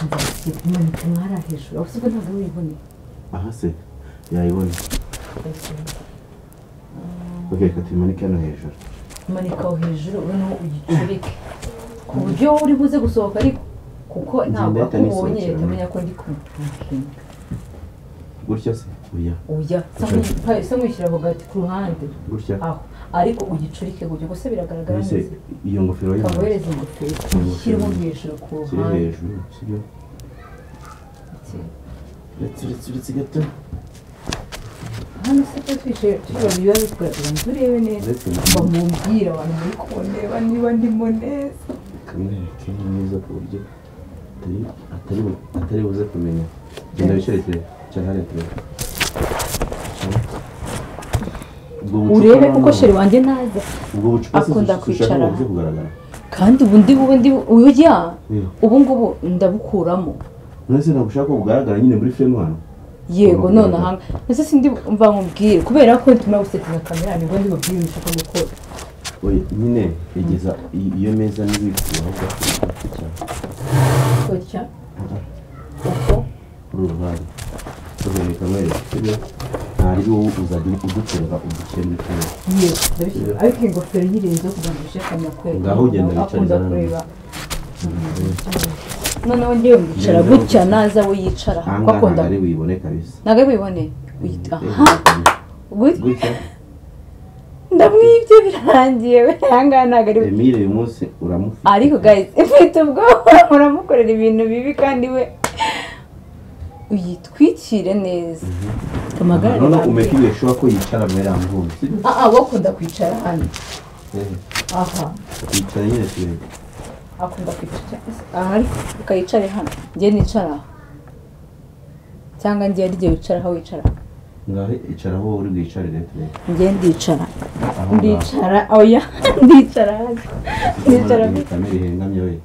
Nzasiga mwara hejuru aho sibwo ntabwo wibone aha se yayibona. Okay, reka tuyimanike hano hejuru. Manika aho hejuru noneho ugicurike ku buryo uri buze gusohoka ariko kuko ntabwo akubonye utamenya ko ndi kumupinga. Gutya se? Oya. Oya, sa nkwishyira ako gati ku ruhande. Gutya. Aho. Ariko ugicurike gutya gusa biragaragara neza. Iyo ngofero yawe. Kamuhereza ingofero. Ushyiremo hejuru ku ruhande. Shyira hejuru, sibyo? Uretse gato. Hano se ko twicaye turi biba bigaragara turebe neza. Bamumbwira abantu muri kundeba niba ndimo neza. Kamwereke neza ku buryo atari buze kumenya. Genda wicarekere cyane hariya turebe. Urebe kuko sheri wanjye naza. Akunda kwicara. Kandi ubu ndi ujya ubu ngubu ndabukuramo. None se ntabwo ushaka ko bugaragara nyine muri frame hano? Yego none ahanga. Ese sindi mva nkubwire kubera ko ntuma gusetinga kamera nibwo ndi bubwire ushaka gukora. Oya nyine igeza iyo meza n'ibikuraho gutya. Gutya. Uko uru ruhande. Tubereka kamera sibyo? Ntari wowe uzajya uduterura udushyira muri kamera. Yego ndabishyira ariko ingofero yirenze kugira ngo ushyire kamera kwe. Ngaho ugenda wicariza hano. Noneho ngiye mwicara gutya naza we yicara kuko akunda ari wibone kabisa. Ntabwo wibone. Aha. Gutya. Ndamwibye birangiye we ahangaha ntabwo ari Emile uyu munsi uramufite. Ariko guys mfite ubwoba muramukorera ibintu bibi kandi we uyitwikire neza. Kamagara. Noneho umeke sure ko yicara muri ramvumbi. Ah ah wakunda kwicara hano. Aha. Yicara nyine turebe. Akunda kwicara aha ariko ukayicare hano. Ngiye nicara. Cyangwa ngiye rigiye wicara aho wicara. Ngaho icara aho uri bwicare rero turebe. Ngiye ndicara. Ndicara oya ndicara. Ndicara kamera ihengamye we.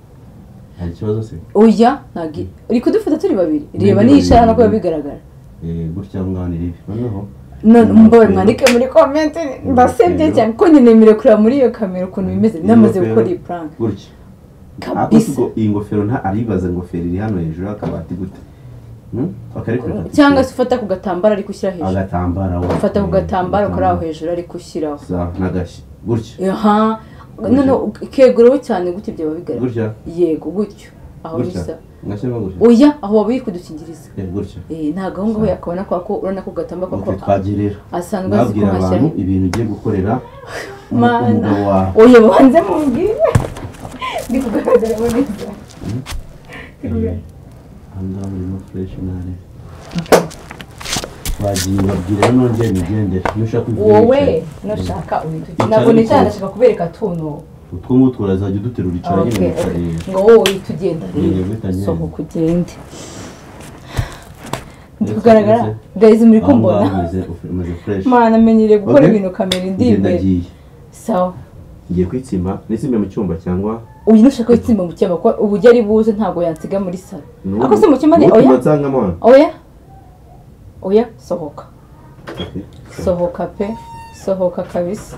Hari ikibazo se? Oya ntabwo uri kudufata turi babiri. Reba niyicara hano ko bigaragara. Gutya ngaho ni ribi. Noneho none mbawe mwandike muri comment ndasebye cyane ko nyenemere kureba muri iyo kamera ukuntu bimeze namaze gukora iyi prank. Gutya. Kabisa. Iyi ngofero nta aribaza ngofero iri hano hejuru akabati gute. Cyangwa se ufata ku gatambaro ari gushyira hejuru. Agatambaro. Ufata ku gatambaro kuri aho hejuru ari gushyiraho. Sawa nagashi. Gutya. Aha. None kegureho cyane gutya byaba bigaragara. Gutya. Yego gutyo. Aho bisa. Ngashyiramo gutya. Oya aho waba kudukingiriza. Gutya. Ntabwo aho ngaho yakabona kwa ko urabona ko gatamba ko twagirira. Asanzwe azi ko hashyira ibintu ugiye gukorera umugabo wawe. Oya banze mubwire. Ndi kugaragara neza. Ahangaha murimo fresh nare. Bagiye babwira nongeye nigendere. Nushaka wowe nushaka uhita. Ntabwo nicara ndashaka kubereka tuno. Utwo ngutwo urazajya uduterura icara nyine wicareye. Ngo wowe uhita ugenda rero. Sohoka ugende. Ndi kugaragara guys muri kumbona. Mana amenyereye gukora ibintu kamera indi imbere. Sawa. Ngiye kwitsimba, nitsimbe mu cyumba cyangwa uyu nushaka kwitsimba mu cyumba ko ubujya ari buze ntabwo yansiga muri salo. Ako se mu cyumba ni oya. Oya. Oya sohoka. Sohoka pe, sohoka kabisa.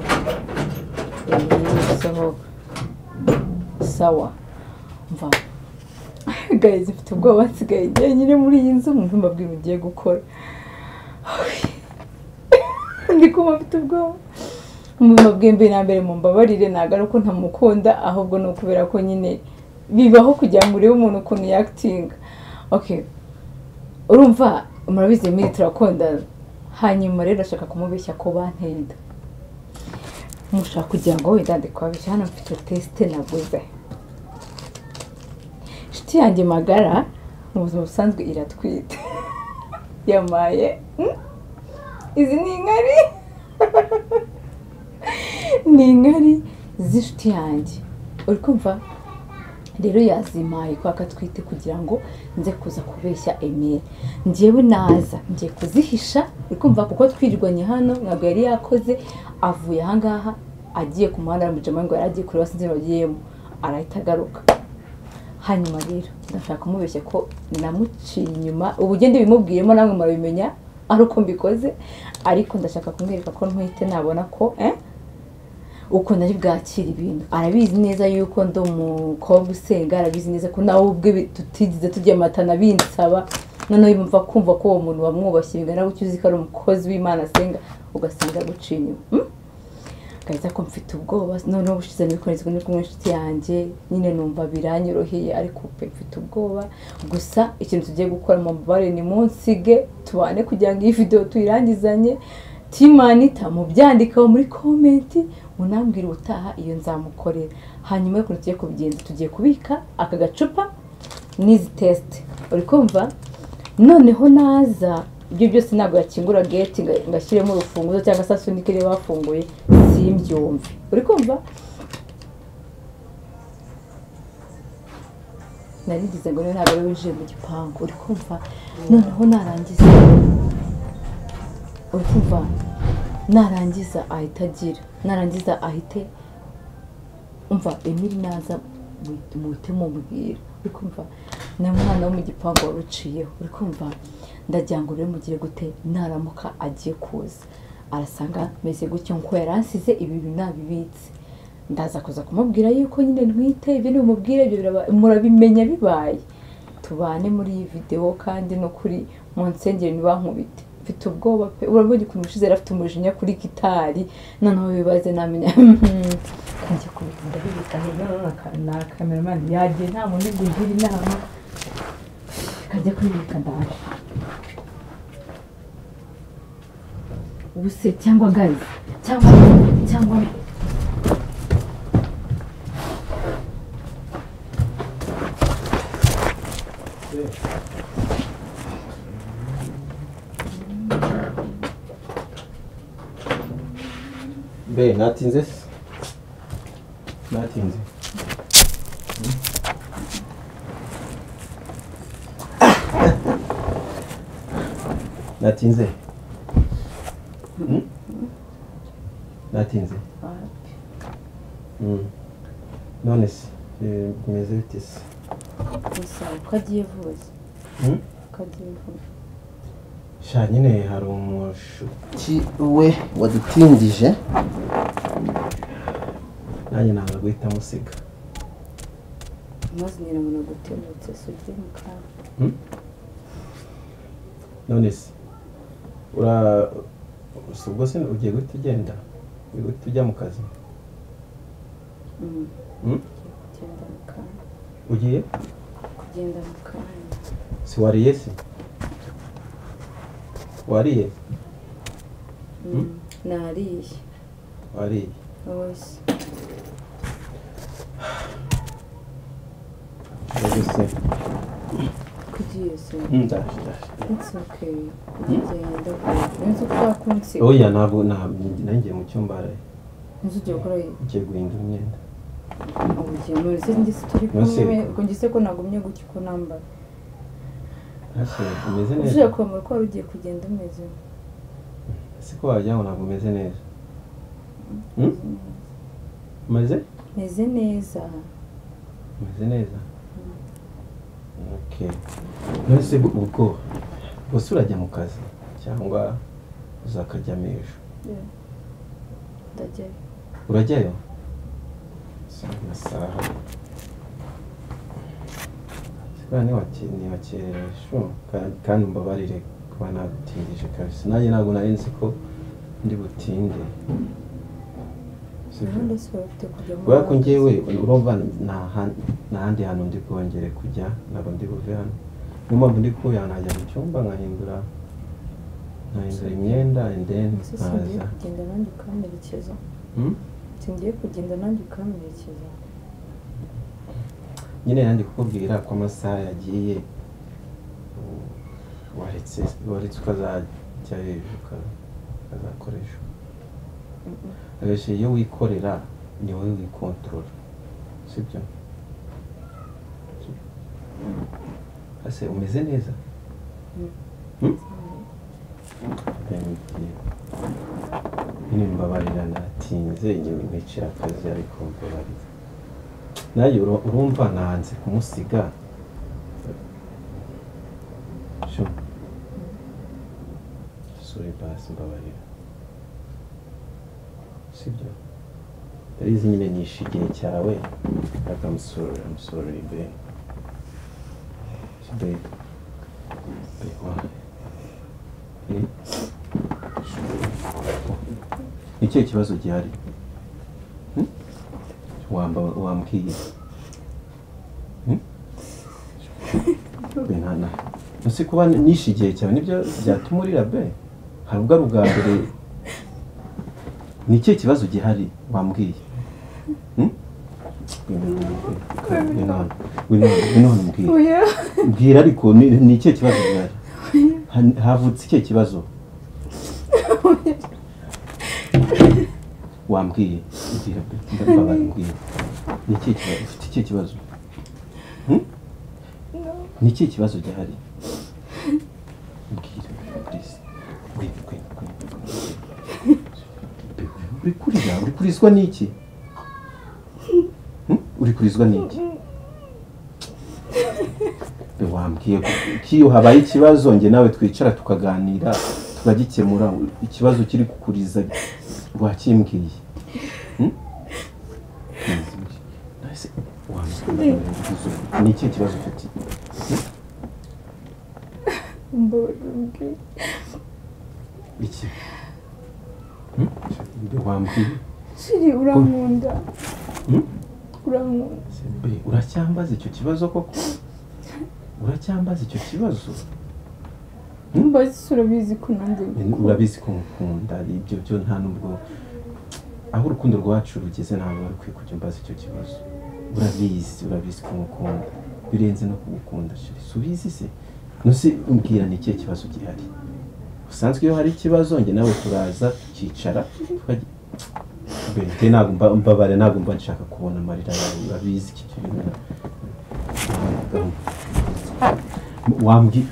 Sohoka. Sawa. Mva. Guys mfite ubwoba nsigaye njyenyine muri iyi nzu mwumve mbabwira ugiye gukora. Ndi kumva mfite ubwoba. Mubabwiye mbere na mbere mumbabarire ntabwo ari uko ntamukunda ahubwo ni ukubera ko nyine bibaho kugira ngo urebe umuntu ukuntu yakitinga. Okay. Urumva murabizi Emile turakundana. Hanyuma rero ndashaka kumubeshya ko banteye inda. Mushaka kugira ngo wenda ndikubabeshya hano mfite test naguze. Inshuti yanjye magara mu buzima busanzwe iratwite. Yamaye. Izi ni inkari. Ni inkari z'inshuti yanjye. Uri kumva rero yazimaye kwa katwite kugira ngo nze kuza kubeshya Emile. Njyewe naza ngiye kuzihisha uri kumva kuko twirirwanye hano ntabwo yari yakoze avuye aha ngaha agiye ku muhanda aramujama ngo yari agiye kureba sinzi bagiyemo arahita agaruka. Hanyuma rero ndashaka kumubeshya ko namuciye inyuma ubugende bimubwiyemo namwe murabimenya ari uko mbikoze ariko ndashaka kumwereka ko ntwite nabona ko Ukuntu ari bwakira ibintu arabizi neza yuko ndi umukobwa usenga, arabizi neza ko nawe ubwe tutigize tujya amatana binsaba. Noneho yumva kumva ko uwo muntu wamwubashye bingana gutyo, uzi ko ari umukozi w'Imana asenga, ugasanga aguciye inyuma. Gaza ko mfite ubwoba. Noneho ubushize nikorezwa ni kumwe n'inshuti yanjye nyine, numva biranyoroheye ariko pe mfite ubwoba. Gusa ikintu tugiye gukora, mu mubare ni munsige tubane kugira ngo iyi video tuyirangizanye. Timanita mubyandikaho muri comment, unambwira ubutaha iyo nzamukorera. Hanyuma yo tugiye kubigenza, tugiye kubika aka gacupa n'izi test, uri kumva? Noneho naza ibyo byose ntabwo yakingura gate ngashyiremo urufunguzo cyangwa se asunike niba bafunguye simbyumve, uri kumva? Narigize ngo ntabwo ari winjiye mu gipangu, uri kumva? Noneho narangiza, uri kumva, narangiza ahita agira, narangiza ahite umva Emile naza muhite mubwira, uri kumva? Na mwana wo mu gipangu waruciyeho, uri kumva? Ndagira ngo rero mugire gute, naramuka agiye kuza arasanga meze gutyo nkuko yaransize ibi bintu nabibitse. Ndaza kuza kumubwira yuko nyine ntwite, ibyo nimubwire ibyo murabimenya bibaye. Tubane muri iyi video kandi no kuri munsengere nibankubite. Mfite ubwoba pe, urabona ukuntu ushize afite umujinya kuri gitari, noneho bibaze namenya kanjye kubita ndabibika hejuru na cameraman yagiye nta muntu ugira inama, kajya kubibika ndaje. Ubuse cyangwa guys cyangwa Be, natinze se? Natinze. Natinze. Natinze. None se bimeze bite se? Gusa uko agiye vuba. Uko agiye vuba. Sha nyine hari umushuti we wadutindije, nanjye nanga guhita musiga. Maze nyirabona gutebutse se ugiye mu kaga. None se ubwo se ugiye guhita ugenda? Ugiye guhita ujya mu kazi? Kugenda mu kaga. Ugiye? Kugenda mu kaga. Si wariye se? Wariye? Nariye. Wariye? Wose. Wose. Kugiye se? Ndaje. It's okay. Ngenda. Nzi ko wakunze. Oya ntabwo nangiye mu cyumba araye. Nzi ugiye gukora iki? Ngiye guhindura imyenda. Ugiye muri se ngise turi kumwe, ubwo ngise ko nagumye guki ko nambara. Ese umeze neza? Ugiye kwambara ko wari ugiye kugenda umeze. Ese ko wagira ngo ntabwo umeze neza? Umeze? Meze neza. Umeze neza? Okay. None se ubwo bose urajya mu kazi cyangwa uzakajyamo ejo? Ndajyayo. Urajyayo? Amasaha. Niwakerereje kandi mbabarire kuba nagutindije kabisa. Nanjye ntabwo nari nzi ko ndi butinde. Kubera ko njyewe urumva nta handi hantu ndi bwongere kujya, ntabwo ndi buve hano. Niyo mpamvu ndi kuya najya mu cyumba nkahindura imyenda and then nkaza. Kugenda nanjye ukamperekeza. Singiye kugenda nanjye ukamperekeza. Nyine yanjye kukubwira ko amasaha yagiye, waretse ukazajya ejo ukazakoresha. Abenshi iyo wikorera ni wowe wikontorora, sibyo? Ese umeze neza? Nyine mbabarira natinze, nyine mpicira akazi ariko mbabarira. Nayo urumva nanze kumusiga. Sorry basi mbabarira. Sibyo? Ndabizi nyine nishe igihe cyawe. Like I'm sorry babe. Babe. Babe, why? Eh? Ni ikihe kibazo gihari? Wambwiye. Nana. Nose kuba nishe igihe cyawe nibyo byatuma urira be? Hari ubwo ari ubwa mbere. Ni ikihe kibazo gihari wambwiye? Mbwira. Mbwira ariko ni ikihe kibazo gihari? Havutse ikihe kibazo? Wambwiye. Mbwira be. Ndababara mbwira. Ni ikihe kibazo? Ufite ikihe kibazo? Ni ikihe kibazo gihari? Mbwira, please. Mbwira. Uri kurira, uri kurizwa n'iki? Uri kurizwa n'iki? Wambwiye ko iyo habaye ikibazo njye nawe twicara tukaganira tukagikemura. Ikibazo kiri kukuriza wakimbwiye. Ni ikihe kibazo ufite? Iki? Wambwiye. Shiri urankunda. Urankunda. Uracyambaza icyo kibazo koko? Uracyambaza icyo kibazo? Mbaza urabizi ko nanjye urabizi ko nkukunda. Ibyo byo nta nubwo aho urukundo rwacu rugeze ntabwo rukwiye kujya umbaza icyo kibazo. Urabizi ko nkukunda. Birenze no kugukunda shiri. Subizi se? Nose umbwira ni ikihe kibazo gihari? Usanzwe iyo hari ikibazo njye nawe turaza tukicara tukajya. Njye ntabwo mbabare, ntabwo mba nshaka kubona amarira yawe. Urabizi iki kintu. Wambwiye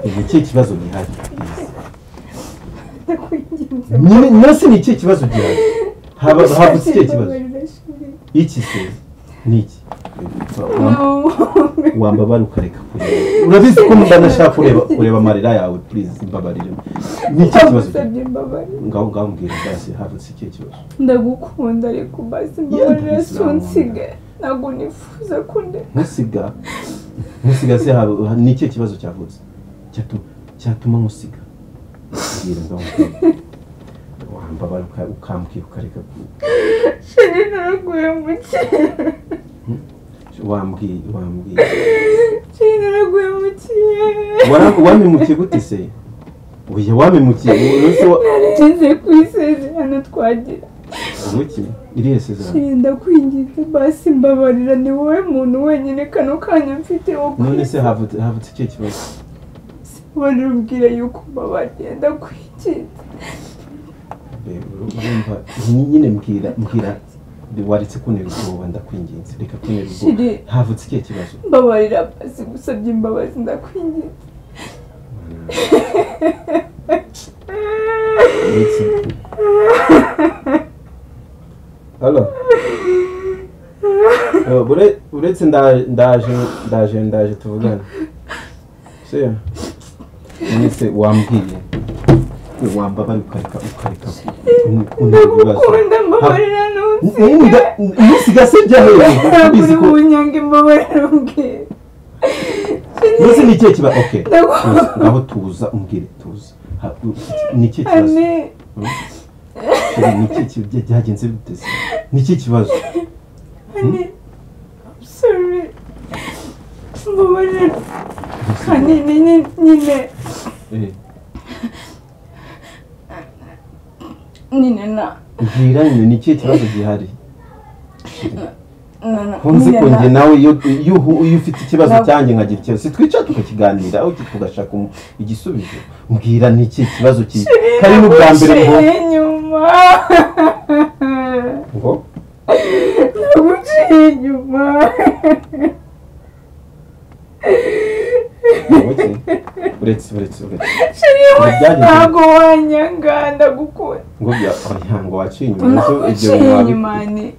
ni ikihe kibazo gihari? Nose ni ikihe kibazo gihari? Havutse ikihe kibazo? Iki se? Ni iki? Wambabara ukareka kureba. Urabizi ko mba nashaka kureba amarira yawe. Please mbabarire. Ni ikihe kibazo? Ngaho mbwira basi havutse ikihe kibazo? Ndagukunda ariko basi mbabarira sunsige. Ntabwo nifuza kundeka. Nkusiga? Nkusiga se ni ikihe kibazo cyavutse? Cyatuma nkusiga? Mbwira ngaho mbwira. Wambabara ukambwira ukareka. Shiri naraguhemukiye. Wambwiye. Shiri naraguhemukiye. Wampemukiye gute se? Oya wampemukiye. Narenze ku isezerano twagira. Ubuki? Irihe sezerano? Shiri ndakwinginze basi mbabarira, ni wowe muntu wenyine kano kanya mfite wo. None se havutse ikihe kibazo? Mbabarira umbwire yuko mbabariye, ndakwinginze. Urumva nyine mbwira waretse kuntera ubwoba, ndakwinginze reka kuntera ubwoba. Havutse ikihe kibazo? Mbabarira basi, gusabye imbabazi ndakwinginze. Halo. Uretse ndaje tuvugane. Se. Nise wambwiye. Wambabara ukareka Ndagukunda mbabarira ntunsige. Ntusiga se byahereye. Uri bunyange mbabarira umbwire. Nose ni ikihe kibazo? Okay. Ngaho tuza umbwire tuza. Ni ikihe kibazo? Ni ikihe byagenze bite se? Ni ikihe kibazo? Honey, I'm sorry. Mbabarira. Honey, nyine. Nyine na. Mbwira nyine ni ikihe kibazo gihari? Nkunze ko njye nawe iyo ufite ikibazo cyanjye nkagira ikibazo si twicara tukakiganira aho tugashaka igisubizo. Mbwira ni ikihe kibazo kari n'ubwa mbere ngo inyuma. Ngo naguciye inyuma. Uretse ntabwo wanyanga ndagukunda. Ngo ngo waciye inyuma. Naguciye inyuma ni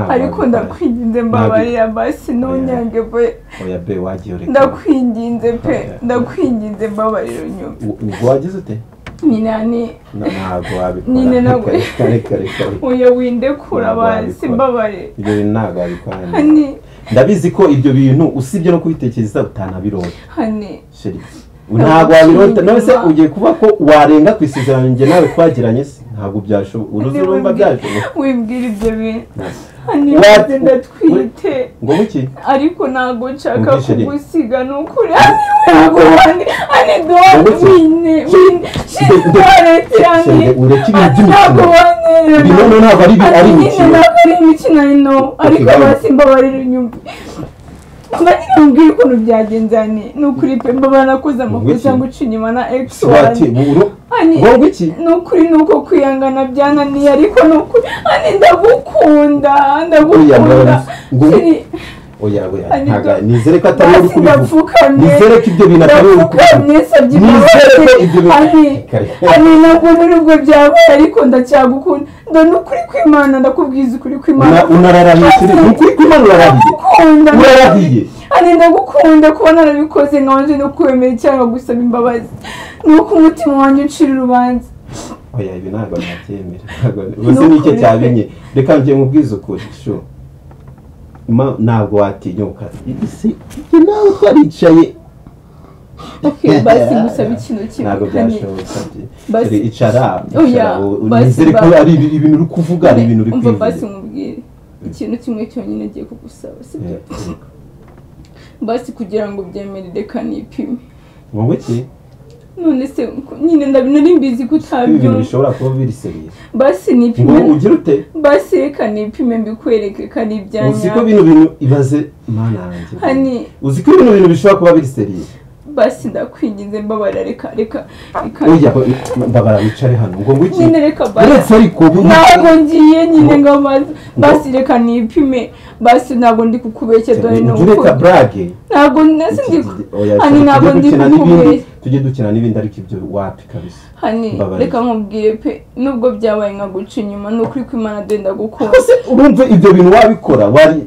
ariko ndakwinginze mbabarira basi ntunyange pe. Oya be wagiye ureka. Ndakwinginze pe, ndakwinginze mbabarira unyumve. Ubwo wagize ute? Nyine ntabwo wabikora. Nyine ntabwo. Reka. Oya windekura basi mbabare. Ibyo bintu ntabwo wabikora. Ndabizi ko ibyo bintu usibye no kubitekereza utanabirota. Hani. Sheri. Ntabwo wabirota. None se ugiye kuba ko warenga ku isezerano njye nawe twagiranye se? Ntabwo byashoboka. Uruzurumba byashoboka. Wimbwira ibyo bintu. Hani ndatwite. Ngo buki? Ariko ntabwo nshaka kugusiga nukuri. Hani don't win. Sheri, ureke ibintu by'imikino. Ibintu ntabwo ari imikino. Ntabwo ari imikino ino. Ariko basi mbabarira unyumve. Mbabwira ukuntu byagenze hani. Ni ukuri pe mbabara nakoze amakosa nguca inyuma na ex wanjye. Ngo iki? Ni ukuri ni uko kwihangana byananiye ariko ni ukuri hani ndagukunda ndagukunda. Oya ntaga nizere ko atari uri kubivuga. Nizere ko ibyo bintu atari uri kubivuga. Nizere ko ibyo bintu hani ntabwo nubwo byabaye ariko ndacyagukunda. Ndone ukuri kw'Imana ndakubwiza ukuri kw'Imana. Unararahiye ni ukuri kw'Imana urarahiye. Urarahiye. Hani ndagukunda kuba narabikoze nkabanje no kwemera cyangwa gusaba imbabazi. Nuko umutima wanjye uncira urubanza. Oya ibi ntabwo nabyemera. Ntabwo nicyo cyabinye. Reka njye mubwize ukuri sho. Ntabwo watinyuka. Ese nawe twaricaye. Okay, basi gusaba ikintu kimwe. Ntabwo byashoboka. Icara. Nizere ko ari ibintu uri kuvuga ari ibintu uri kwivuga. Umva basi nkubwire. Ikintu kimwe cyonyine ngiye kugusaba, sibyo? Basi kugira ngo ubyemere reka nipime. Wowe ki? None se nyine nari mbizi ko utabyumva. Ibintu bishobora kuba biri seriye. Basi nipime. Ngo ugira ute? Basi reka nipime mbikwereke kandi ibyanya. Uzi ko bino bintu ibaze Mana yanjye. Hani uzi ko bino bintu bishobora kuba biri seriye. Basi ndakwinginze mbabara reka. Oya mbabara wicare hano ngo ngwiki. Nyine reka basi. Uretse ariko ntabwo ngiye nyine ngamaze. Basi reka nipime. Basi ntabwo ndi kukubeshya dore no. Ureka brage. Ntabwo nasi ndi. Hani ntabwo ndi kukubeshya. Tujye dukina n'ibindi ariko ibyo wapi kabisa. Hani reka nkubwire pe nubwo byabaye nka guca inyuma nukuri kw'Imana dore ndagukunda. Urumva ibyo bintu wabikora wari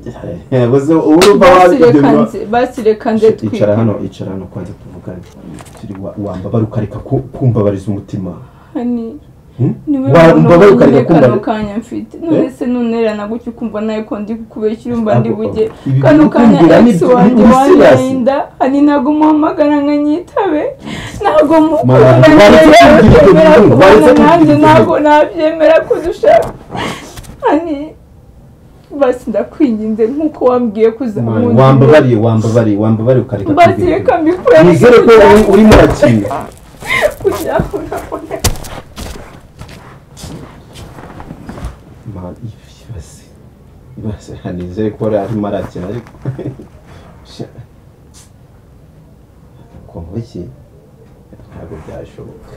urumva wabi ibyo bintu. Basi reka nze twipime. Icara hano kwanza tuvugane. Turi wambabara ukareka kumbabariza umutima. Hani wambabara ukareka kumbabariza kanya mfite. None se nunerana gutyo ukumva nawe ko ndi kukubeshya urumva ndi buge. Kano kanya ex wanjye wanrinda. Hani ntabwo muhamagara nkanyitabe. Ntabwo mukunda nanjye ntabwo nabyemera kudushaka. Hani basi ndakwinginze nkuko wambwiye kuzamuka. Wambabariye ukareka. Basi reka mbikwereke. Nizere ko urimo urakina. Kugira ngo nabone. Ibase nizere ko arimo arakina ariko. Ko iki? Ntabwo byashoboka.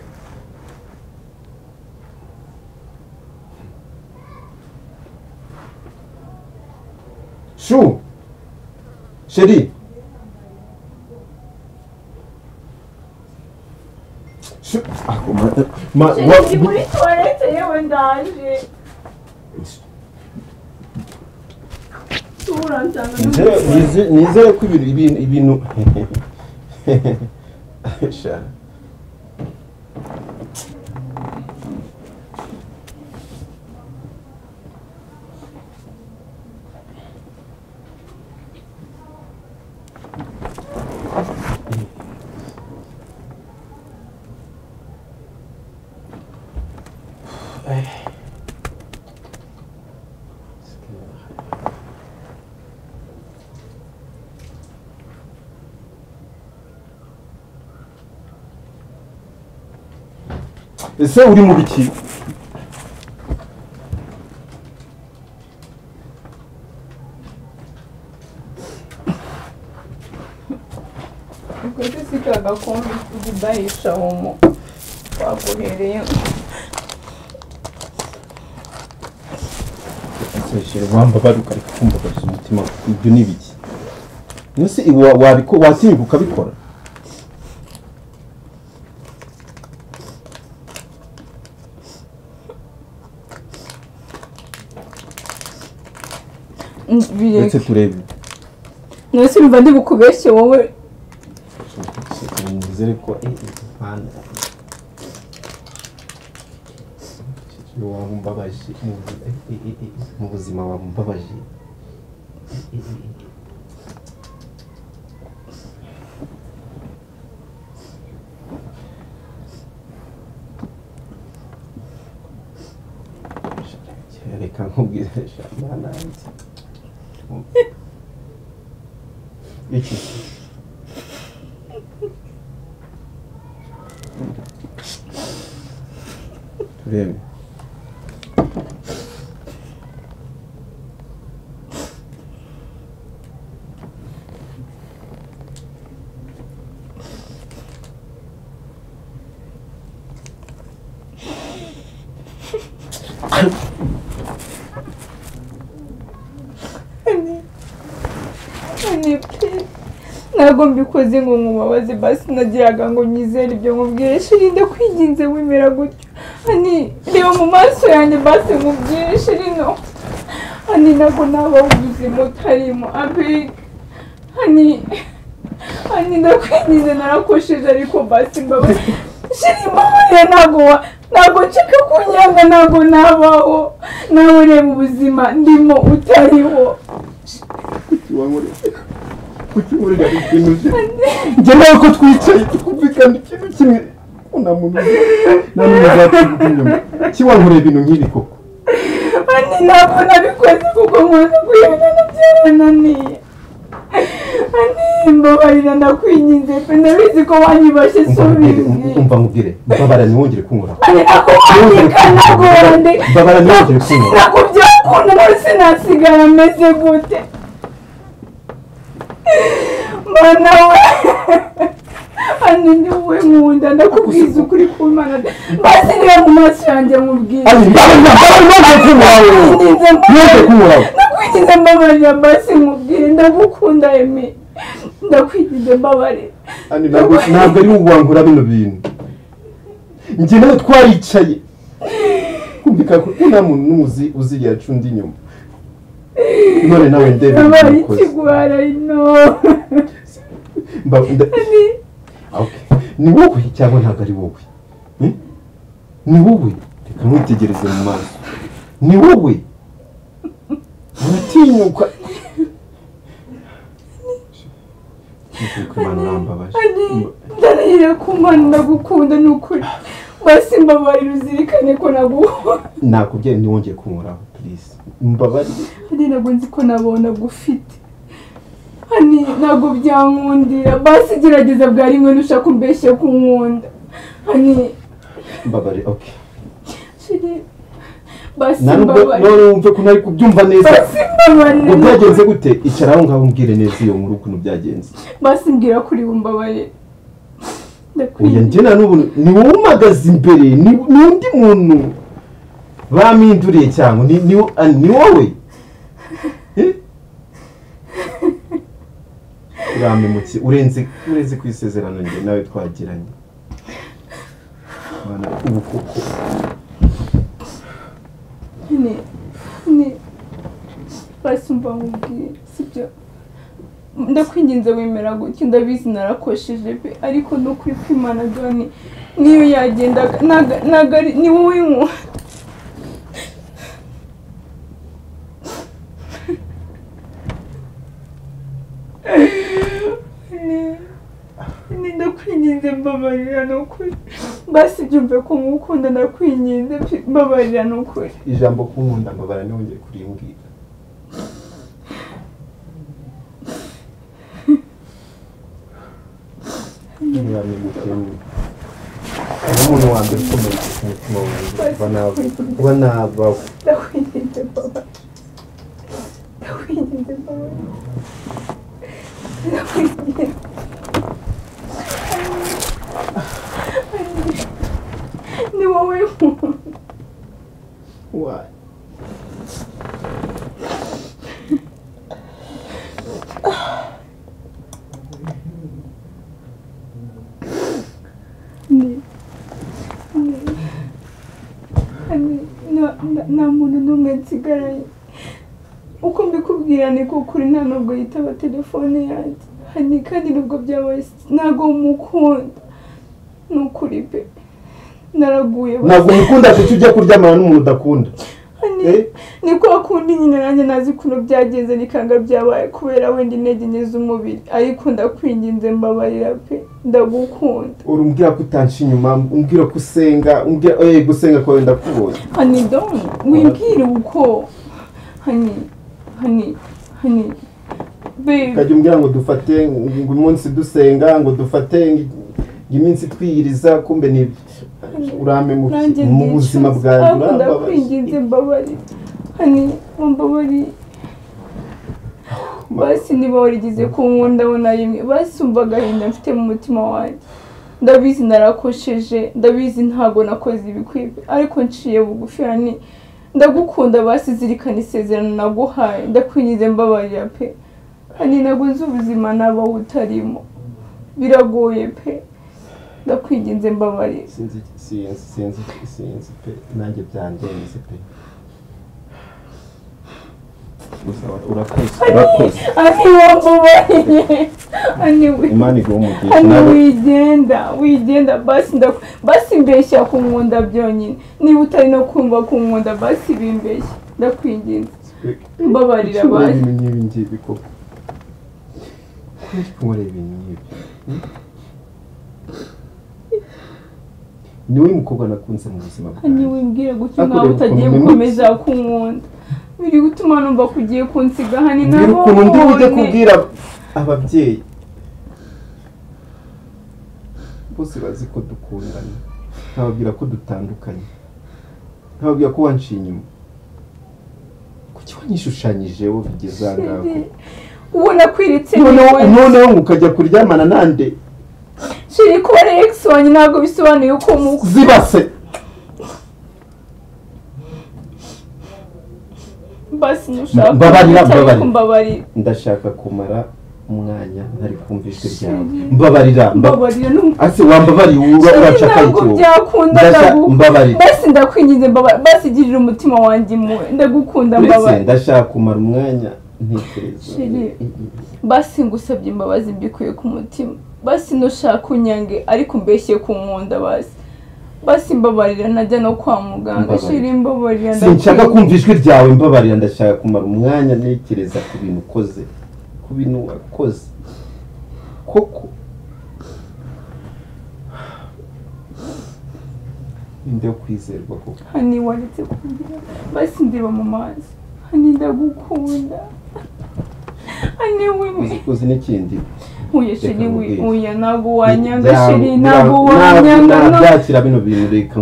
Chou! Chérie! Chou! Ah, comment... Chérie, muri toilette yewe ndaje. Nizere ko ibintu... Sha. Ese uri mu biki? Ubwo se si agakombe kudahisha homo waguhereye. Wambabara ukareka kumbabariza umutima ibyo ni biki? Nose wabiko watinyuka ukabikora? Ndetse turebe. Nose mva ndi bukubeshye wowe. Nizere ko Wambabaje mu buzima, wambabaje. Reka nkubwire mana yanjye. Iki turebe. Ntabwo mbikoze ngo nkubabaze, basi nagiraga ngo nyizere ibyo nkubwire. Shiri ndakwinginze wemera gutyo. Ani reba mu maso yanjye basi nkubwire shiri no. Ani ntabwo naba ubuzima utarimo abe. Ani ani ndakwinginze narakosheje ariko basi mbabaze. Shiri mbabarira ntabwo nshaka kunyanga, ntabwo nabaho nawe ureba ubuzima ndimo utariho. Kuki nkorera ibintu bye? Njye nawe ko twicaye tukumvikana ikintu kimwe, nta muntu uzatuvuga inyuma. Kuki wankorera ibintu nk'ibi koko? Ani ntabwo nabikoze kuko nkoze kwihangana byarananiye. Ani mbabarira ndakwinginze pe, ndabizi ko wanyibashe subizi. Umva nkubwire, mbabarira ntiwongere kunkoraho. Ani nakuwandika ntagonde. Mbabarira ntiwongere kunkoraho. Ntabwo byakunda nawe sinasigara meze gute. Mana we, ani ni wowe nkunda, ndakubwiza ukuri ku Mana. Basi reba mu maso yanjye nkubwire. Ndakwinginze mbabarira basi nkubwire, ndagukunda Emi, ndakwinginze mbabarira. Ani ntabwo ari wowe wankora bino bintu. Njye nawe twaricaye kumvikana ko nta muntu n'umuzi uzigera aca undi inyuma. None nawe ndebe ikigwara ino. Ni wowe cyangwa ntabwo ari wowe? Ni wowe, reka nkwitegereze mu maso. Ni wowe uratinyuka. Ndarahira ku Mana ndagukunda ni ukuri. Basi mbabarira uzirikane ko naguhora. Nakubwiye ntiwongere kunkoraho please. Mbabarire. Ani ntabwo nzi ko nabona gufite. Ani ntabwo byankundira. Basi gerageza bwa rimwe nushaka umbeshye kunkunda. Ani mbabarire, okay. Shiri basi mbabarire. None wumve ko nari kubyumva neza. Basi mbabarire. Ngo byagenze gute? Icara aho ngaho umbwire neza iyo nkuru ukuntu byagenze. Basi mbwira kuri mbabarire. Oya njye na n'ubu ni wowe umagaze imbere, ni undi muntu baminduriye cyangwa ni wowe. Urampemukiye, urenze ku isezerano njye nawe twagiranye. Mana ubu koko. Ni basi mba nkubwire sibyo? Ndakwinginze wemera gutyo, ndabizi narakosheje pe, ariko no kuri kwimana Dani niyo yagenda ntago ari ni wowe nkunda. Ni ndakwinginze mbabarira ni ukuri. Basi byumve ko nkukunda, ndakwinginze mbabarira ni ukuri. Ijambo kunkunda mbabarira ntiwongere kurimbwira. Umuntu wa mbere ukomeye ku mutima wanjye kuba nabaho. Ndakwinginze mbabarira. Ndakwinginze mbabarira. Ndakwinginze. Ni wowe nkunda. Why? Nta muntu n'umwe nsigaranye. Uko mbikubwira niko kuri, nta nubwo yitaba telefone yanjye. Hani kandi nubwo byabaye ntabwo mukunda. Ni ukuri pe. Naraguye. Ntabwo umukunda kuki ujya kuryamana n'umuntu udakunda? Ni kwa kundi nyine nanjye nazi ukuntu byagenze nikanga byabaye kubera wenda intege nke z'umubiri, ariko ndakwinginze mbabarira pe, ndagukunda. Urumbwira ko utanca inyuma, umbwira ko usenga, umbwira gusenga kwawe ndakubonye. Honey, don't wimbwire uko. Honey, honey, honey, babe. Ukajya umbwira ngo dufate ngo umunsi dusenga, ngo dufate iminsi twiyiriza, kumbe ni urame mu buzima bwanjye. Ndakwinginze mbabarira. Honey, mbabarira. Basi niba warigize kunkunda na rimwe, basi umva agahinda mfite mu mutima wanjye. Ndabizi narakosheje, ndabizi ntago nakoze ibikwiye, ariko nciye bugufi honey. Ndagukunda, basi zirikana isezerano naguhaye. Ndakwinginze mbabarira pe. Honey, ntabwo nzi ubuzima naba utarimo, biragoye pe. Ndakwinginze mbabarira. Sinzi sinzi sinzi sinzi pe, nanjye byandenze pe. Gusa urakoze, urakoze. Ani wambabariye. Ani Imana iguhe umugisha. Ani wigenda, wigenda basi basi mbeshya kunkunda byonyine. Niba utari no kumva kunkunda basi bimbeshya. Ndakwinginze. Mbabarira basi. Ibintu nk'ibi ngibi koko. Kuki ibintu nk'ibi? Niwe mukobwa nakunze mu buzima bwanjye. Ani wimbwire gutyo nkaho utagiye gukomeza kunkunda. Biri gutuma numva kugiye kunsiga hani nabo. Ukuntu ndi bujye kubwira ababyeyi bose bazi ko dukundana, nkababwira ko dutandukanye, nkababwira ko wanciye inyuma. Kuki wanyishushanyijeho bigeze aha ngaha? Ubona kwiritse noneho ngo ukajya kuryamana nande? Shiri, kuba ari ex wanjye ntabwo bisobanuye uko muko zibase. Basi nushaka mbabarira, mbabarira. Ndashaka kumara umwanya ntari kumva ijwi ryawe. Mbabarira, mbabarira. Ase wambabariye uracaka iki? Byakunda mbabarira. Basi ndakwinginze mbabarira. Basi girira umutima wanjye impuhwe. Ndagukunda mbabarira. Ndashaka kumara umwanya ntekereza. Shiri, basi ngusabye imbabazi mbikuye ku mutima. Basi nushaka unyange ariko mbeshye kunkunda basi. Basi mbabarira najya no kwa muganga. Shiri, mbabarira. Sinshaka kumva ijwi ryawe, mbabarira. Ndashaka kumara umwanya ntekereza ku bintu ukoze, ku bintu wakoze koko. Ninde kwizerwa koko? Hani waretse kumbwira basi ndeba mu mazi. Hani ndagukunda. Hani wewe uzi n'ikindi? Oya Shiri, oya ntabwo wanyanga Shiri, ntabwo wanyanga. Nabyakira bino bintu reka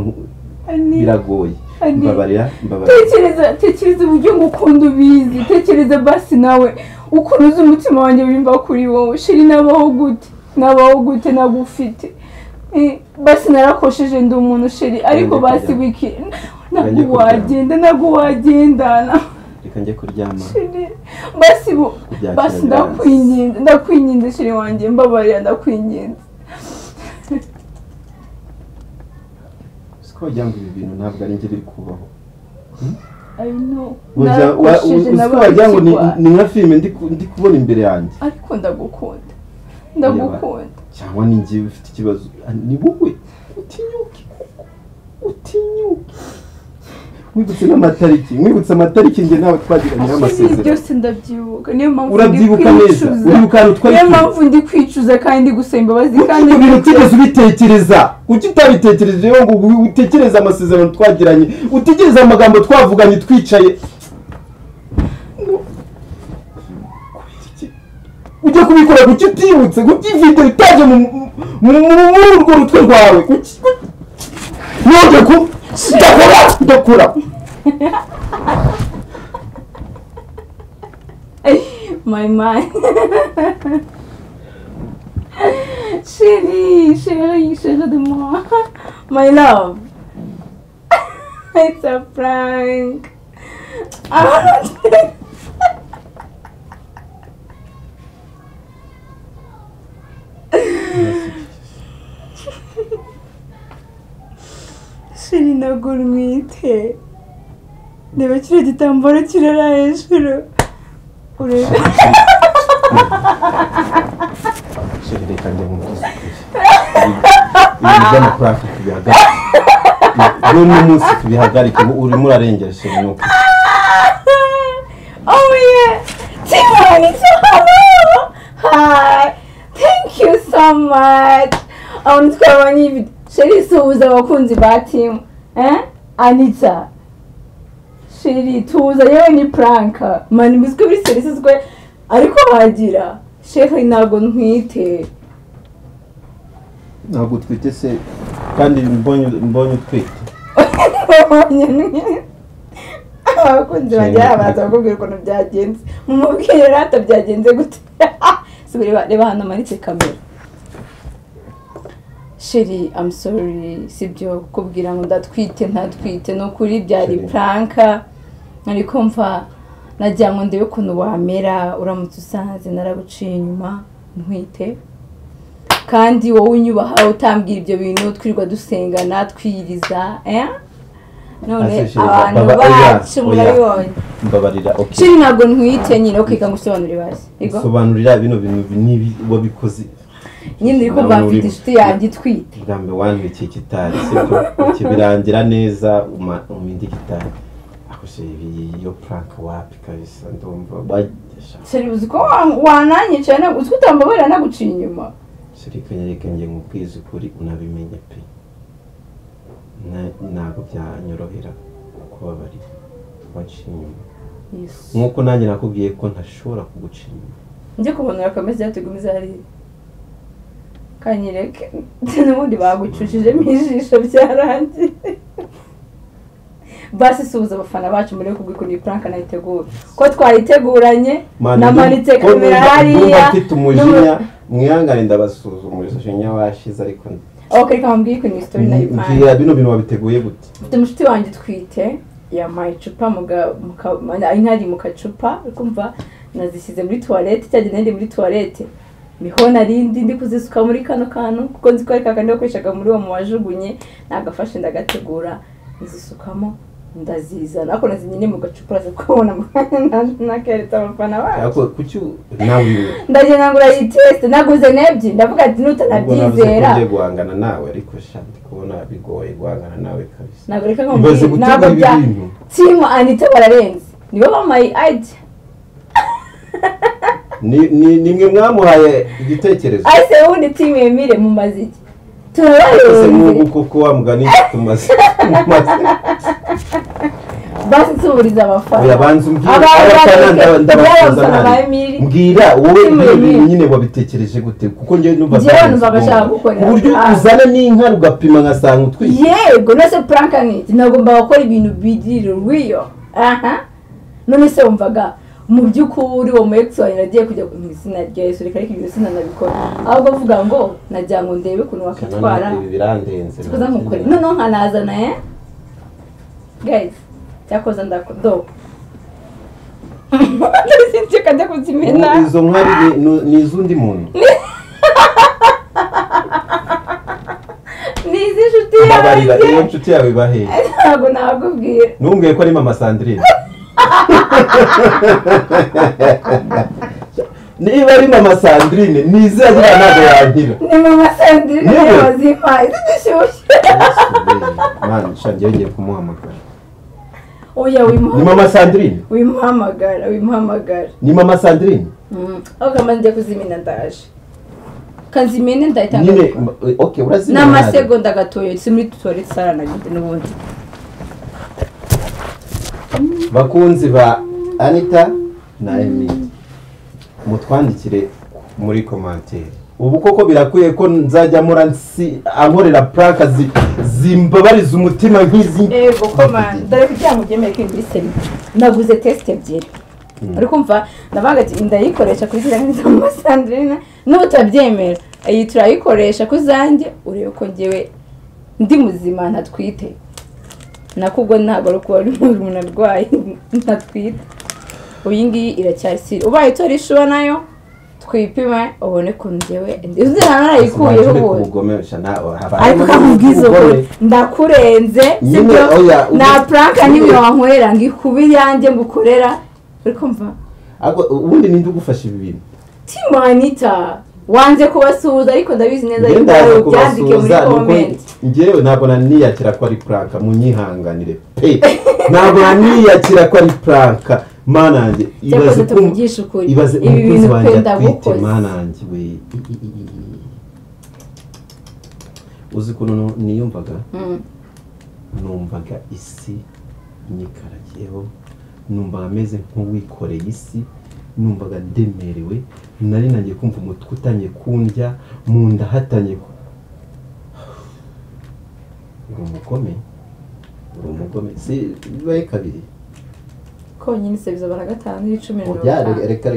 biragoye. Mbabarira, mbabarira. Tekereza, tekereza uburyo ngukunda ubizi. Tekereza basi nawe ukuntu uzi umutima wanjye wimva kuri wowe. Shiri, nabaho gute? Nabaho gute nagufite? Basi narakosheje ndi umuntu Shiri, ariko basi wiki ntabwo wagenda, ntabwo wagenda. Reka njye kuryama. Shiri, basi basi ndakwinginze, ndakwinginze Shiri wanjye, mbabarira ndakwinginze. Siko wagira ngo ibi bintu ntabwo ari njye biri kubaho. I know. Uziko wagira ngo ni nka filime ndi kubona imbere yanjye. Ariko ndagukunda. Ndagukunda. Cyangwa ni njye ufite ikibazo. Ni wowe. Utinyuke koko. Utinyuke. Mwibutse n'amatariki, mwibutse amatariki njye nawe twagiranye amasezerano. Byose ndabyibuka. Niyo mpamvu urabyibuka neza. Uribuka ahantu twari. Niyo mpamvu ndi kwicuza kandi ndi gusaba imbabazi kandi ibintu utigeze ubitekereza. Kuki utabitekerejeho ngo utekereze amasezerano twagiranye, utekereze amagambo twavuganye twicaye. Ujya kubikora kuki utibutse? Kuki video itaje muri urwo rutwe rwawe? Kuki nongeye ku ndakora ndakora. My man. Chérie, chérie, chérie de moi. My love. It's a prank. Chérie, ntabwo urwite. Reba kiriya gitambaro kirara hejuru. Urebe. Chérie, reka njye mu bwiza. Ibintu by'amakuraka tubihagarike. N'uno munsi tubihagarike, urimo urarengera chérie nuko. Oh yeah, Timani, hello. Hi, thank you so much. Abantu twabonye iyi chérie, suhuza abakunzi ba team. Eh? Anita. Chérie, tuza yewe ni prank. Man bizwi biri serious gwe ariko wagira. Chérie ntago ntwite. Ntabwo utwite se kandi mbonye utwite. Abakunzi banjye baza bakubwira ukuntu byagenze. Mumubwire rata byagenze gute. Subira reba hano manitse kamera. Chérie, I'm sorry, sibyo kukubwira ngo ndatwite ntatwite no kuri byari prank. Ariko mva nagira ngo ndebe ukuntu wamera uramutse usanze naraguciye inyuma ntwite. Kandi wowe unyubaha utambwira ibyo bintu twirirwa dusengana twiyiriza eh? None abantu bacu murabibonye. Mbabarira, okay. Chérie ntabwo ntwite nyine, okay kangusobanurire basi. Yego. Sobanurira bino bintu nibi wabikoze. Nyine uri kumva mfite inshuti yanjye itwite. Bwa mbere wantwikiye gitari sibyo? Kibirangira neza umindi gitari. Ako chérie iyo prank wapi kabisa ndumva. Chérie uzi ko wananyica na uzi ko utambabarira naguciye inyuma. Chérie kanyereka ngiye nkubwize ukuri unabimenye pe. Ntabwo byanyorohera kubabarira wanciye inyuma. Nkuko nanjye nakubwiye ko ntashobora kuguca inyuma. Njye kubonera kameze yatugumiza hari. Kanyereke n'ubundi bagucushijemo ijisho byarangiye. Basi suhuza abafana bacu muri kubwira iyi prank nayitegura. Ko twayiteguranye namanitse kamera hariya. Mfite umujinya mwihangane ndabasuzuma umujinya washize ariko. Okay, reka mbwire ukuntu iyi story nayipanze. Mbwira bino bintu wabiteguye gute? Mfite mushiti wanjye utwite yampaye icupa inkari mu kacupa, ukumva nazishyize muri toilette cyangwa nari muri toilette. Niho narindi ndi kuzisuka muri kano kantu kuko nzi ko ari kakandi bakoreshaga muri uwo muwajugunye, nagafashe ndagategura nzisukamo ndazizana ariko nazinyine mu gacupa uraza kubona nakeretse abafana bacu. Ariko kuki nawe ndagenda ngo urayiteste naguze n'ebyiri ndavuga ati nutanabyizera ngiye guhangana nawe ariko sha ndi kubona bigoye guhangana nawe kabisa. Ntabwo reka ngo ntabwo bya team Anita bararenze nibo bamaye idea. Ni mwe mwamuhaye igitekerezo. Ase ubundi team Emile mumaze iki? Turabarenze. Nk'ubu koko wa mugani tumaze. Basi nsubiriza abafana. Oya banza umbwire abafana ndabasoza. Mbwira wowe ibintu nyine wabitekereje gute kuko njye numva numva gukora. Uburyo uzana n'inka ugapima ngasanga utwite. Yego nose prank nk'iki nagomba gukora ibintu biri real. Aha. None se wumvaga mu by'ukuri uwo mu ex wanjye nagiye kujya mu izina rya Yesu reka ariko ibyo sinanabikora ahubwo avuga ngo nagira ngo ndebe ukuntu wakitwara ibi birandenze tukoza nkukore noneho nkanazana guys cyakoza ndako sinzi kajya kuzimena izo nkari ni izundi muntu ni iz'inshuti yanjye iyo nshuti yawe ibahe ntabwo nabakubwira ntumbwiye ko ari mama Sandrine Niba ari mama Sandrine nizera ntabwo yankira. Ni mama Sandrine wazimpaye zidushyushye. Man, shangiye ngiye kumuhamagara. Oya wimuhamagara. Ni mama Sandrine? Wimuhamagara, wimuhamagara. Ni mama Sandrine? Okay, man ngiye kuzimena ndaje. Kanzimene ndahita nyine. Okay, urazimena. N'amasegonda gatoyo si muri toilette sara nagende n'ubundi. Bakunzi ba Anita na Emile, mutwandikire muri commentaire. Ubu koko birakwiye ko nzajya muransi ankorera prank zimbabariza umutima nk'izi. Ego komanda, dore kugira ngo ubyemere ko iri seri. Naguze test ebyiri. Uri kumva ndavuga ati ndayikoresha kuri ziriya mama Sandrine n'utabyemera. Iyi turayikoresha kuzanjye urebe ko ngewe ndi muzima ntatwite. Nakubwo ntabwo ari kuba umuntu arwaye ntatwite. Uyu ngiyi iracyari siri. Ubaye utori shuwa nayo twipime ubone ko ngewe uzi narayikuyeho ubundi. Ariko kamubwiza ukuri ndakurenze sibyo na prank nimwe wankorera ngikuba iyanjye ngukorera uri kumva. Ariko ubundi ninde ugufasha ibi bintu? Team Anita. Wanze kubasuhuza ariko ndabizi neza yuko byandike muri comment. Njyewe ntabwo naniyakira ko ari prank, munyihanganire pe. Ntabwo naniyakira ko ari prank. Mana yanjye ibaze tuvugisha ukuri. Ibi bintu pe ndagukoze. Mana yanjye we. Uzi kuntu niyumvaga? Numvaga isi nyikaragiyeho, numvaga ameze nk'uwikoreye isi, numvaga ndemerewe, nari nangiye kumva umutwe utangiye kundya, mu nda hatanye. Uri umugome, si bibaye kabiri konyine se bizabara 5 10 reka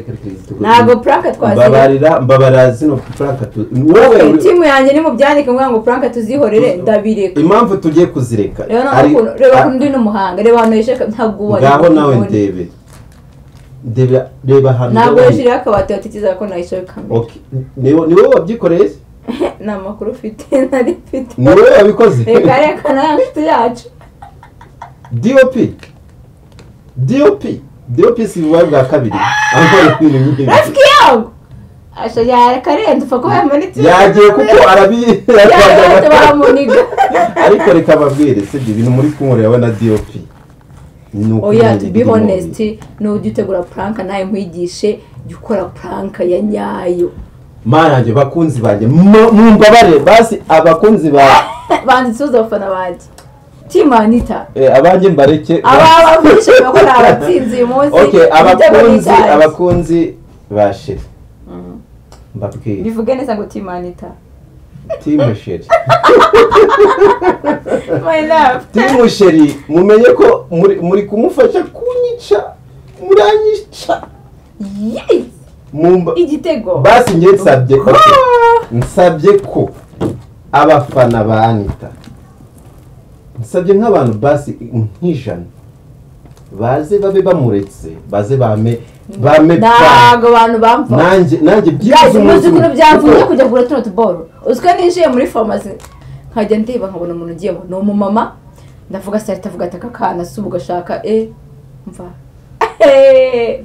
ntabwo prank twazira. Mbabarira zino prank wowe timu yanjye ni mu byandike ngo prank tuzihorere ndabireka. Impamvu tugiye kuzireka reba undi n'umuhanga, reba hano yishaka ntabwo wari ngaho nawe ndebe reba hano ntabwo yishiriye akabati atikiza ko nahishe kamera. Okay, ni wowe wabyikoreye? Nta makuru ufite, nari mfite. Ni wowe wabikoze? Reka na nshuti yacu DOP si bubaye bwa kabiri. Rafiki yangu asha yarakarenze upfa kuba yamanitse yagiye kuko arabi baramuniga. Ariko reka babwire sibyo ibintu muri kunkorera we na DOP. Oya, to be honest, nujya utegura prank nawe nkwigishe jya ukora prank ya nyayo. Mana bakunzi banjye mumbabare basi abakunzi ba banditse abafana banjye Team Anita. Abanjye mbareke. Abavugisha ko nabatsinze uyu munsi. Okay, abakunzi ba Sheri. Mbabwire. Bivuge neza ngo Team Anita. Team Sheri. My love. Team Sheri, mumenye ko muri kumufasha kunyica, muranyica. Yes. Igitego. Basi ngiye nsabye. Nsabye ko abafana ba Anita nsabye nk'abantu basi nk'ijana baze babe bamuretse, baze bame ntago abantu bamva. Nanjye byibuze umunsi ukuntu byamvuye kujya kugura tuno tuboro. Uziko ninjiye muri farumasi nkajya ndeba nkabona umuntu ugiyemo ni umumama, ndavuga se ahita avuga ati aka kana si ubu gashaka mva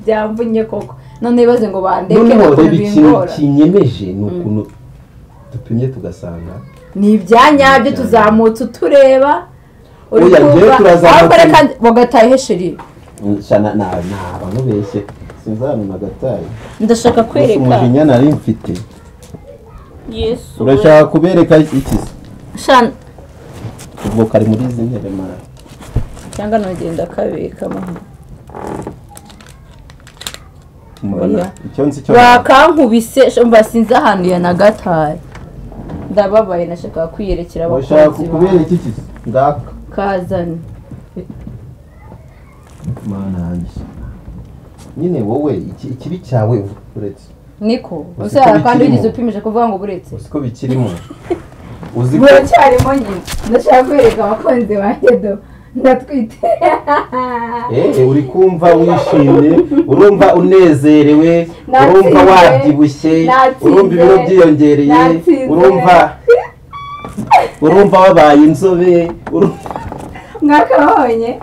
byamvunye koko. None bibaze ngo bandeke noneho reba ikintu kinyemeje ni ukuntu dupimye tugasanga ni ibyanyabyo, tuzamutse utureba. Oya ngiye turazamutse wagataye Sheri. Naba nkubeshye sinzana nagataye. Ndashaka kwereka umujinya nari mfite. Yesu, urashaka kubereka iki se? Shana ubwo kari muri izi ntebe mara cyangwa nogenda kabika maho. Icyo nzi cyo bakankubise mba sinzi ahantu ya nagataye. Ndababaye nashaka kwiyerekera abakunzi. Urashaka kubera iki se? Ndaka kazana. Mana yanjye. Nyine wowe ikibi cyawe uretse. Niko, usara kandi ugize upimije kuvuga ngo buretse. Usiko bikirimo. Uzi ko cyarimo nyine. Ndashaka kwereka abakunzi banjye do. Ndatwite. Uri kumva wishimye, urumva unezerewe, urumva wabyibushye, urumva ibiro byiyongereye, urumva wabaye inzobe, mwakabonye.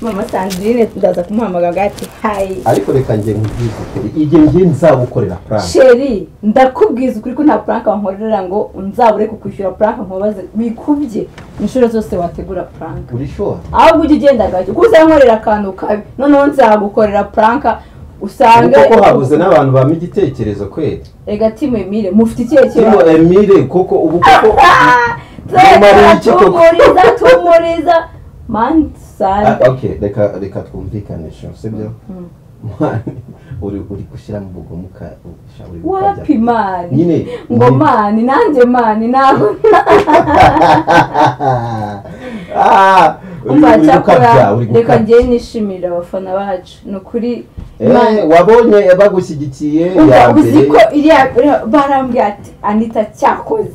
Mama Sandrine ndaza kumuhamagara ati hi. Ariko reka ngiye nkubwize ukuri, igihe ngiye nzagukorera prank. Sheri, ndakubwiza ukuri ko nta prank wankorera ngo nzabure kukwishyura prank nkubaze bikubye inshuro zose wategura prank. Uri sure? Ahubwo ujye ugenda gake kuko uzankorera akantu kabi noneho nzagukorera prank usange koko habuze n'abantu bampa igitekerezo kweli. Rega Team Emile mufite ikihe kibazo? Team Emile koko ubu koko tumuriza man sand. Okay, reka twumvikanishe sibyo? Uri gushyira mu bugomuka uri wapi mani nyine ngo mani nanjye mani naho reka ngiye nishimira abafana bacu ni ukuri. Wabonye bagushyigikiye ya mbere uzi ko iriya barambwiye ati Anita cyakoze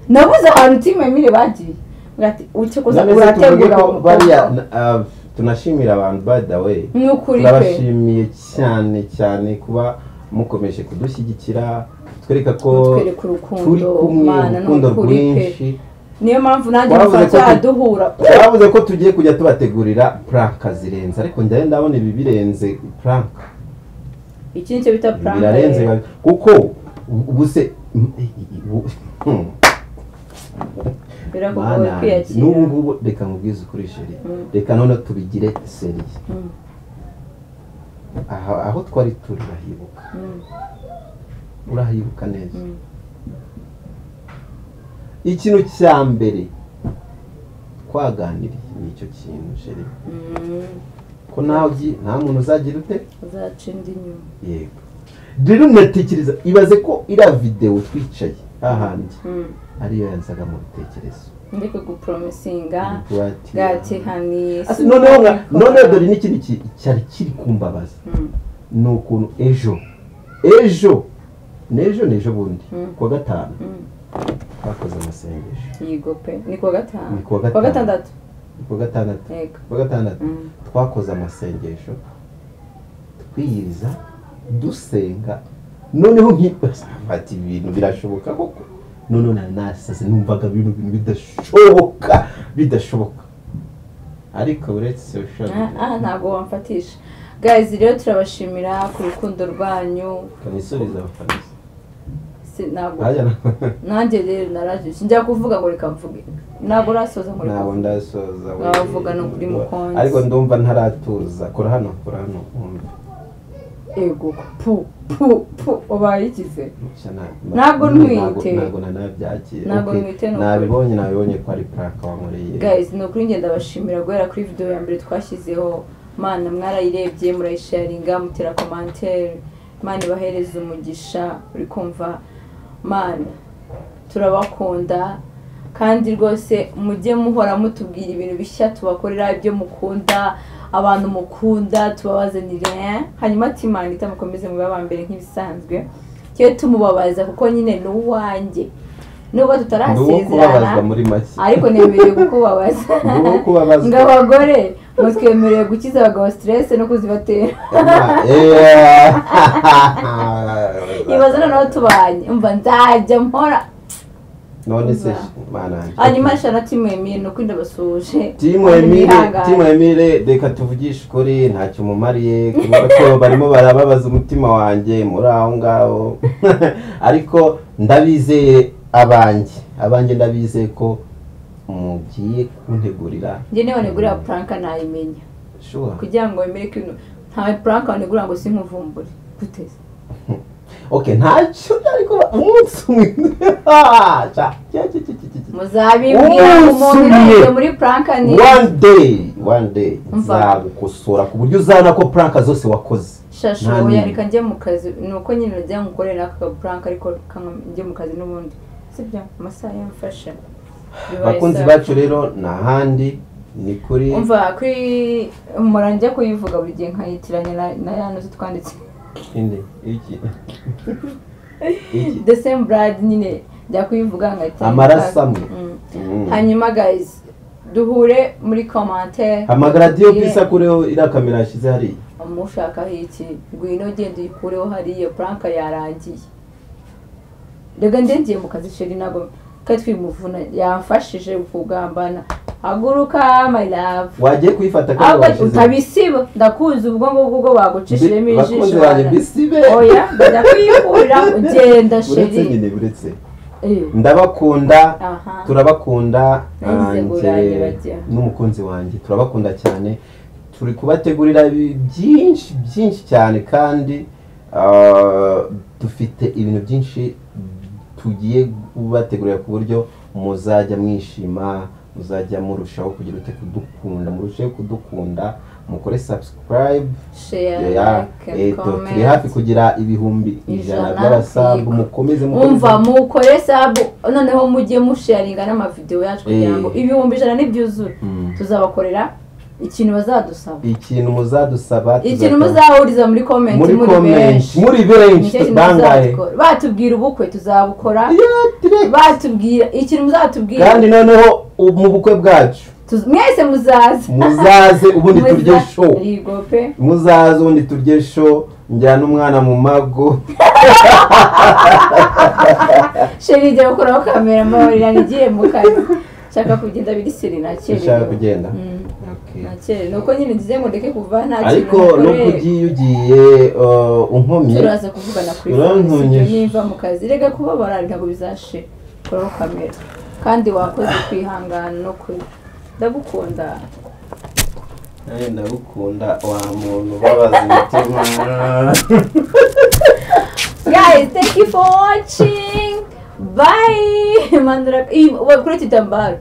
nabuze ahantu Team Emile bagiye ati ucyakoze urategura bariya. Tunashimira abantu by the way, turabashimiye cyane cyane kuba mukomeje kudushyigikira, twereka ko turi kumwe, urukundo rwinshi. Niyo mpamvu nanjye mufata duhura. Twavuze ko tugiye kujya tubategurira prank zirenze, ariko njye ndabona ibi birenze prank. Iki nicyo bita prank birarenze, kuko Ubu se birakugoye kwiyakira n'ubu ngubu reka nkubwize ukuri chéri, reka none tubigire sérieux. Aho twari turi urahibuka, urahibuka neza. Ikintu cya mbere twaganiriye ni icyo kintu chéri, ko nta muntu uzagira ute uzaca indi nyuma. Yego rero natekereza, ibaze ko iriya videwo twicaye ahandi ariyo yanzaga mu bitekerezo, ndi kugupromisinga gati hani. Noneho dore n'ikindi cyari kiri kumbabaza ni ukuntu ejo n'ejo bundi kuwa gatanu twakoze amasengesho. Yego pe, ni kuwa gatanu, ni kuwa gatandatu, kuwa gatandatu twakoze amasengesho twiyiriza dusenga. Noneho nkibaza ati ibintu birashoboka koko? Noneho nasaze numvaga ibintu bidashoboka, ariko uretse ntabwo wamfatisha. Guys rero turabashimira ku rukundo rwanyu. Kanisubiza abafana ntabwo nanjye rero naraje njya kuvuga ngo reka mvuge, ntabwo urasoza ngo ntabwo ndasoza, wavuga no kuri mukonzi, ariko ndumva ntaratuza. Kora hano wumve. Ego pu pu pu ubayikize. Ntabwo ntwite, ntabwo nanabyakira. Nabibonye ko ari prank wankoreye. Guys ni ukuri ngenda bashimira guhera kuri video ya mbere twashyizeho. Mana mwarayirebye, murayisharinga, mutera commentaire, Mana ibahereze umugisha. Uri kumva Mana turabakunda kandi rwose mujye muhora mutubwira ibintu bishya tubakorera, ibyo mukunda, abantu mukunda tubabazanire. Hanyuma Timana itamukomeze mu babambere nk'ibisanzwe, cyo tumubabaza kuko nyine ni uwanjye nubwo tutarasezerana ariko nemereye kukubabaza. Ngo abagore mutwemereye gukiza abagabo stress no kuzibatera. Ibaza noneho tubanye, umva nzajya mpora none se mana. Hanyuma shana Timu Emile nuko ndabasuje. Timu Emile reka tuvugishe ukuri, ntacyo mumariye kuko barimo barababaza umutima wanjye muri aho ngaho. Ariko ndabizeye abanjye ndabizeye ko mugiye kuntegurira. Njye niba negurira prank nayimenya kugira ngo wemere ko nta prank wanegurira ngo sinkuvumbure guteze. Okay, ntacyo ariko umunsi umwe muzabibwira umuntu muri prank ni one day nzagukosora ku buryo uzana ko prank zose wakoze. Shasho oya reka njye mu kazi, nuko nyine najya ngukorera aka prank ariko njye mu kazi n'ubundi sibyo amasaha yamfashe. Bakunzi bacu rero nahandi ni kuri umva kuri muranje kuyivuga buri gihe nkayitiranya na yano twanditse inde iki the same blood nyine njya kuyivuga ngayitiranya amaraso amwe. Hanyuma guys duhure muri commentaire. Hamagara Dio pisa kureho ira kamera yashize hari umushaka iki ngwino genda uyikureho hariya prank yarangiye. Rega ndengiye mu kazi chéri ntabwo katwimuvuna yamfashije kugambana. Haguruka my love, wagiye kuyifata kandi washize utabisiba ndakuzi ubwo ngubwo bagucishiremo ijisho bisibe. Oya ndajya kuyikura ugenda chéri. Uretse ndabakunda, turabakunda n'umukunzi wanjye turabakunda cyane. Turi kubategurira byinshi byinshi cyane kandi dufite ibintu byinshi tugiye kubategurira ku buryo muzajya mwishima, muzajya murushaho kugira ute kudukunda, murushaho kudukunda, mukore subscribe, share, like, comment. Turi hafi kugira 100,000 by'abasabu, mukomeze umva mukore sub, noneho mujye musharinga n'amavideo yacu kugira ngo 100,000 nibyuzure tuzabakorera ikintu bazadusaba, ikintu muzadusaba, ikintu muzahuriza muri comment, muri benshi bangahe batubwira ubukwe tuzabukora, batubwira ikintu muzatubwira, kandi noneho mu bukwe bwacu mwese muzaze ubundi turye show, muzaze ubundi turye show, njyana umwana mu mago. Sheri jya gukuraho kamera mbabarira nigiye mu kazi, nshaka kugenda biri seri nakerewe. Ushaka kugenda? Okay. Nakerewe nuko nyine ngize ngo ndeke kuva nta kintu Ariko nakoreye. nubwo ugiye unkomye, Turaza kuvugana kuri phone, Urankomye. sibyo? Nimva mu kazi rega kubabara ntabwo bizashira. Koraho kamera kandi wakoze kwihangana no kuri ndagukunda. Nanjye ndagukunda wa muntu ubabaza imitima. Guys, thank you for watching. Bye. Mandra, kuri igitambaro.